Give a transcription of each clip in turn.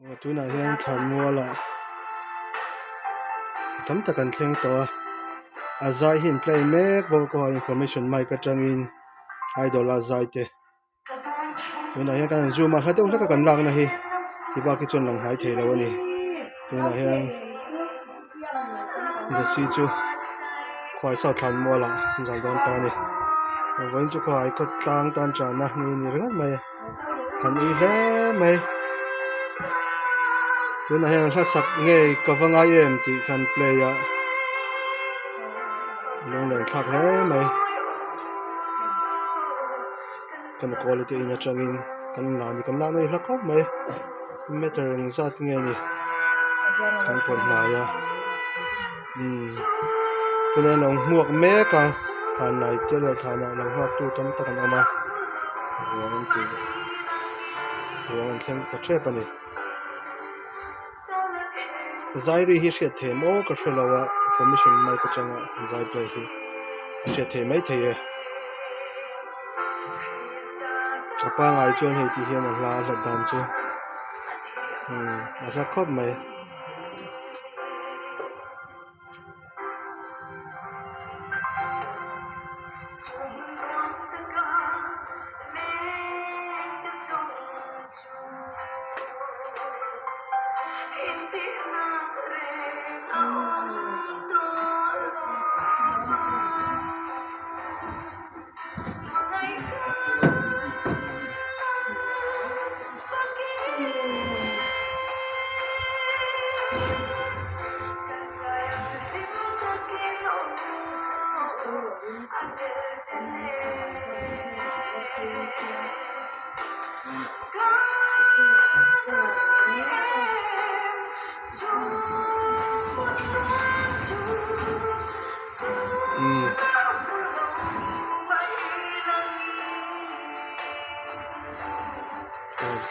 Aw tunah hian thlanmualah tam tak an thleng tawh a a zai hi an play mek bawk a information mic atangin idol a zai te tunah hian kan han zoom a hla deuh hlek a kan lakna hi ti bak hi chuan lang hnai thei lo a ni tunah hian Lasi chu khuai south thlanmualah an zal dawn ta a ni vawiin chu khuai khaw tlang tan chahna ni a ni ringawt mai a kan ui hle mai tunah hian hla sak ngei ka va ngai em tih khan play a lunglen thlak hle mai kan quality in atangin kan la ni kan lakna hi hla khawp mai meter engzat nge ni kan pawt hnai a umm tunah hian a lo hmuak mek a thlan lai te leh thlan ah lo nghak tu tam tak an awm a ruang an tih ruang an thleng ta tep a ni zai ri hi hriat theih maw ka hrelo a information mic atanga zai play hi a hriat theih maithei e. A pangai chuan hei tih hian a hla a hlat dan chu umm a hla khawp mai.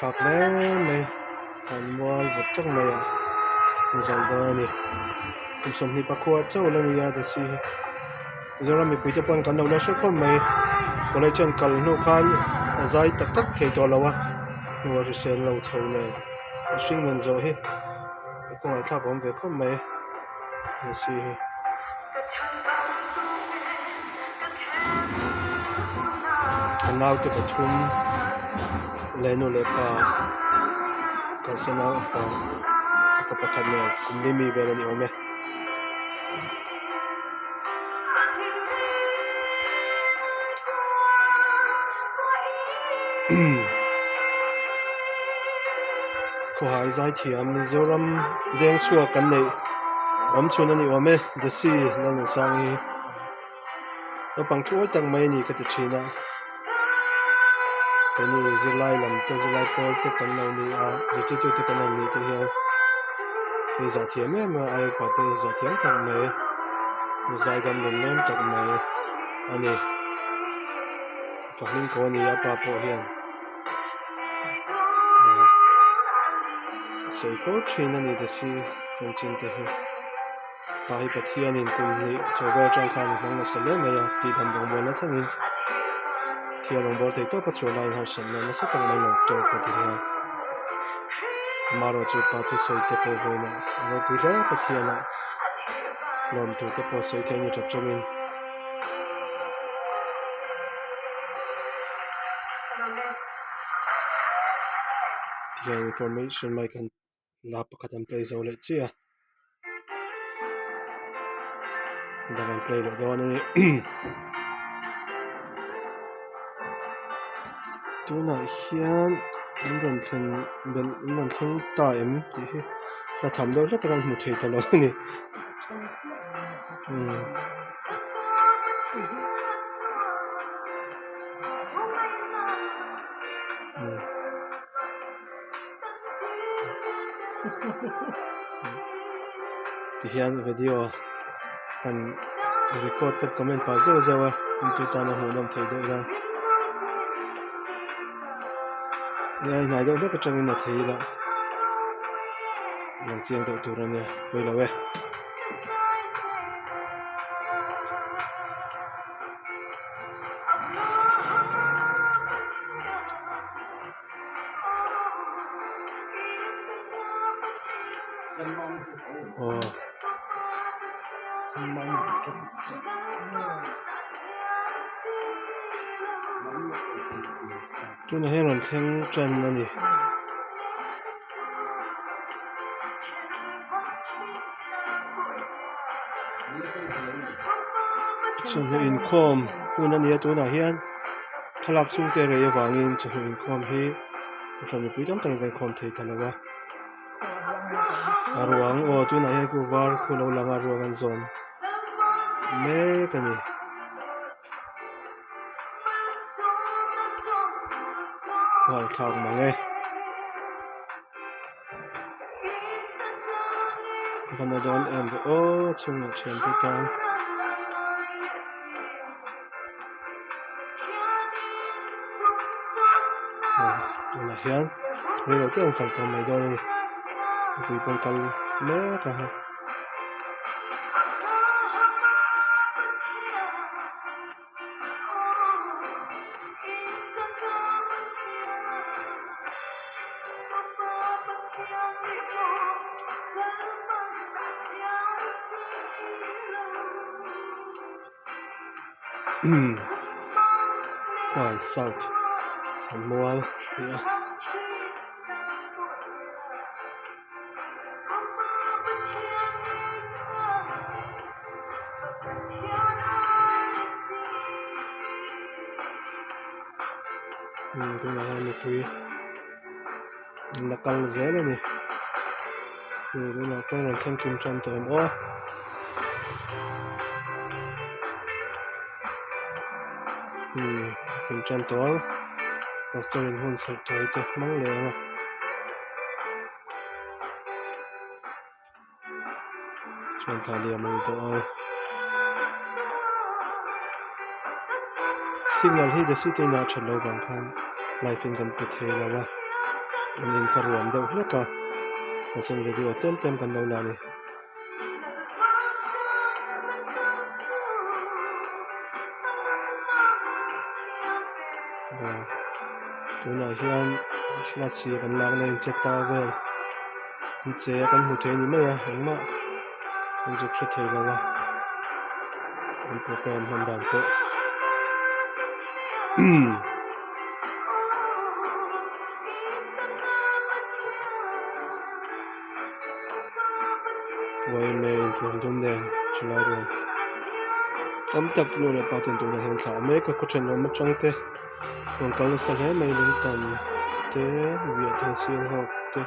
Thlak hle mai an mual vawt tak mai ah an zal dawn a ni kum sawmhnih pakua chauh la ni a tasi hi Mizoram mipui te pawn kan lo la hre khawp mai college an kal hnu khan a zai tak tak thei tawh lo a hnu a hrisel lo chho nen a hring nun zawh hi a kawngah thlak a awm ve khawp mai tasi hi. A naute pathum leh nu leh pa kalsan a fa fa pakhat nen kum li mi vel a ni awm e. Khawhai zaithiam Mizoram leng chhuak kan neih awm chhun a ni awm e Desi Lalnunsangi hi naupang thuawi tak mai a ni ka ti thin a keini zirlai lam te zirlai pawl te kan lo ni a zirtirtu te kan han nih te hian mi zahthiam em em a ai upa te zahthiam tak mai mi zaidam lem lem tak mai a ni fa hming ko a ni a pa pawh hian a sawi fo thin a ni Desi chanchin te hi. Pa hi Pathianin kum hnih chho vel atang khan a hmang nasa hle mai a tih dam rawngbawlna thlengin Pathian rawngbâwl thei tawp a chhuah laiin harsatna nasa tak mai lo tawk a ti hian amaherawhchu pa thusawi te pawh vawiinah a ropui hle a Pathiana lawmthu te pawh sawi thei a ni tap chungin. Tihian information mic an la pakhat an play zo leh chiah a dang an play leh dawn a ni tunah hian an rawn thlen belh an rawn thleng ta em tih hi hla tham deuh hlek a kan hmu thei ta lo a ni. Tihian video kan record kan comment pah zeuh zeuh a entu tan a hmuhnawm theih deuh nan a inhnai deuh hlek atangin a thei ila lang chiang deuh tur a nia pawilo e. Aw. Tunah hian rawn thleng tan a ni. Chawhnu inkhawm hun a ni a tunah hian thlalak chhungte rei avangin chawhnu inkhawm hi kohhran mipui tam takin kan khawm thei ta lo a a ruang aw tunah hian khu var khu lo lang a ruang an zawn mek a ni. Khualthlak mang e. Va na dawn em ve aw a chhungah thiante tan. Aw tunah hian reilo te an sal tawh mai dawn a ni mipui pawn kal mek a hei. Khuai south thlanmual a ni a. Tunah hian mipui an la kal zel a ni tunah khuan rawn thleng kim tan tawh em aw. Kim tan tawh a pastor in hun serh tawi te hmang leh ang a. Chuan thla liam a ni tawh a signal hi the city in a that loh vang khan live in kan pe thei lo a an in kha ruam deuh hlek a chuan video tlem tlem kan lo la a ni. Tunah hian hla chhia kan lakna in che tlar vel an che a kan hmu thei a ni mai a engmah an zuk hre thei lo a an programme hman dan pawh. Uaime inpuan dum nen thalai rual tam tak nu leh pa ten tunah hian thlah mek a khaw thenawm atang te rawn kal nasa hle mai lungtan te riah te sial ho te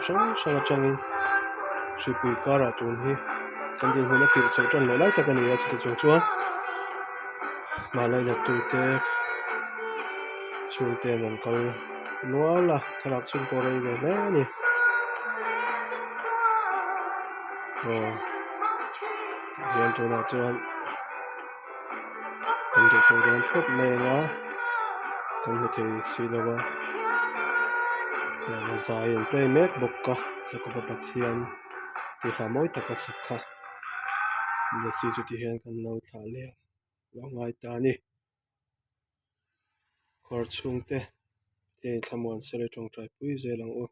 chi hrang hrang atangin hripui karah tun hi kan dinhmun a khirh chhoh tan leh lai tak a ni a chuti chung chuan mahla tute chhungte an rawn kal nual a thlalak chhung pawh a rei ve hle a ni aw tihian tunah chuan kan duh tawh dawn phawt mai ang a kan hmu thei si lo a hian a zai an play mek bawk a Jacob-a Pathian tih hla mawi tak a sak kha Lasi chu tihian kan lo thlah leh lo ngai ta a ni. Kawr chhungte Pathian in thlamuan sela i tawngtai pui zel ang u.